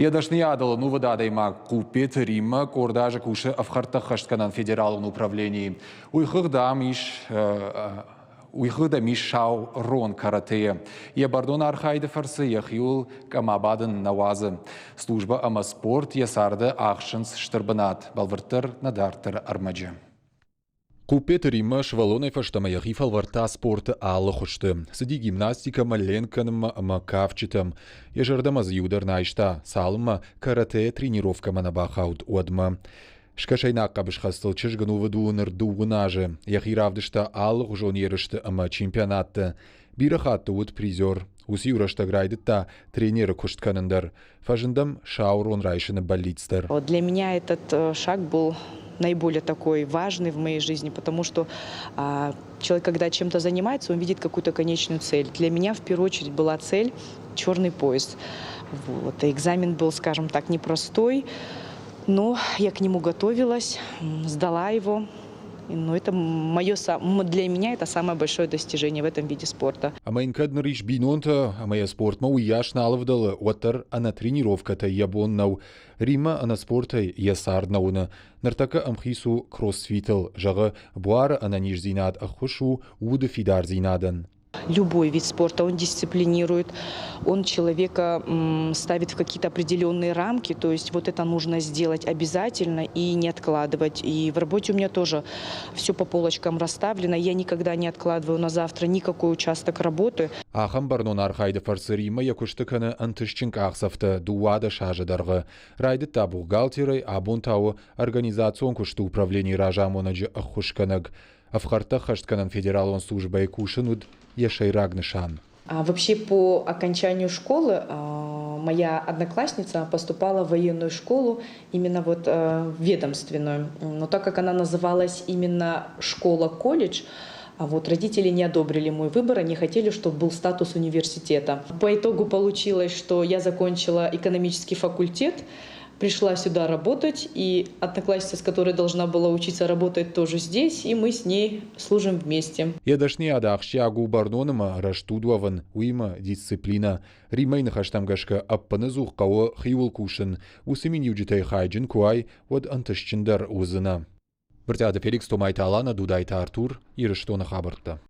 Йӕ дӕсныйадыл ӕнувыд адӕймаг Хъуппеты Риммӕ къорд азы кусы ӕфхӕрдтӕххӕстгӕнӕн федералон управленийы. Уый хыгъд ам ис уый хыгъд ӕм ис сау рон каратэйы. Йӕ бӕрнон архайды фӕрцы йӕхиуыл къӕм абадын нӕ уадзы. Службӕ ӕмӕ спорт йӕ царды ахсынц стыр бынат, бӕлвырддӕр нӕ дарддӕры ӕрмӕджы. Хъуппеты Риммӕ сывӕллонӕй фӕстӕмӕ йӕхи фӕлвӕрдта спорты алы хуызты. Цыди гимнастикӕмӕ, ленк кӕнынмӕ ӕмӕ кафджытӕм. Йӕ зӕрдӕмӕ дзы иу дӕр нӕ айста, цалынмӕ каратэйӕ тренировкӕмӕ нӕ бахауд, уӕдмӕ. Скӕсӕйнаг хъӕбысхӕстыл чызг ӕнувыд у ныр дыууын азы. Йӕхи равдыста алыгъуызон ерысты ӕмӕ чемпионатты. Бирӕ хатты уыд призер. Уыцы-иу рӕстӕг райдыдта тренеры куыст кӕнын дӕр. Фӕзынд ӕм саурон райсыны бӕллиц дӕр. Для меня этот шаг был наиболее такой важный в моей жизни, потому что человек, когда чем-то занимается, он видит какую-то конечную цель. Для меня в первую очередь была цель черный пояс. Вот. Экзамен был, скажем так, непростой, но я к нему готовилась, сдала его. Но это мое, для меня это самое большое достижение в этом виде спорта. Ӕмӕ йын кӕд ныр ис бинонтӕ ӕмӕ йӕ спортмӕ уыйас нал ӕвдӕлы, уӕддӕр ӕнӕ тренировкӕтӕй йӕ бон нӕу. Риммӕ ӕнӕ спортӕй йӕ цард нӕ уыны. Ныртӕккӕ ӕмхиц у кроссфитыл, зӕгъы, буары ӕнӕниздзинад ӕххуыс у уды фидардзинадӕн. Любой вид спорта он дисциплинирует, он человека ставит в какие-то определенные рамки, то есть вот это нужно сделать обязательно и не откладывать. И в работе у меня тоже все по полочкам расставлено, я никогда не откладываю на завтра никакой участок работы. Ахӕм бӕрнон архайды фӕрцы Риммӕ йӕ куысты кӕны ӕнтыстджын къахдзӕфтӕ 12 азы дӕргъы. Райдыдта бухгалтерӕй, абон та у организацион куысты управленийы разамонӕджы ӕххуысгӕнӕг. Ӕфхӕрдтӕ ӕххӕстгӕнӕн федералон службӕйы кусын уыд йӕ сӕйраг нысан. Вообще по окончанию школы моя одноклассница поступала в военную школу, именно вот ведомственную. Но так как она называлась именно школа-колледж, вот родители не одобрили мой выбор, они хотели, чтобы был статус университета. По итогу получилось, что я закончила экономический факультет, пришла сюда работать, и одноклассница, с которой должна была учиться, работает тоже здесь, и мы с ней служим вместе. Йӕ дӕсныйад ахсджиаг у бӕрнон ӕмӕ рӕстуд уӕвын, уыимӕ дисциплинӕ. Риммӕйы ныхӕстӕм гӕсгӕ ӕппынӕдзух хъӕуы хиуыл кусын. Уыцы миниуджытӕй хайджын куы уай, уӕд ӕнтыстджындӕр уыдзынӕ. Брытъиаты Феликс, Томайты Алана, Дудайты Артур, Ирыстоны хабӕрттӕ.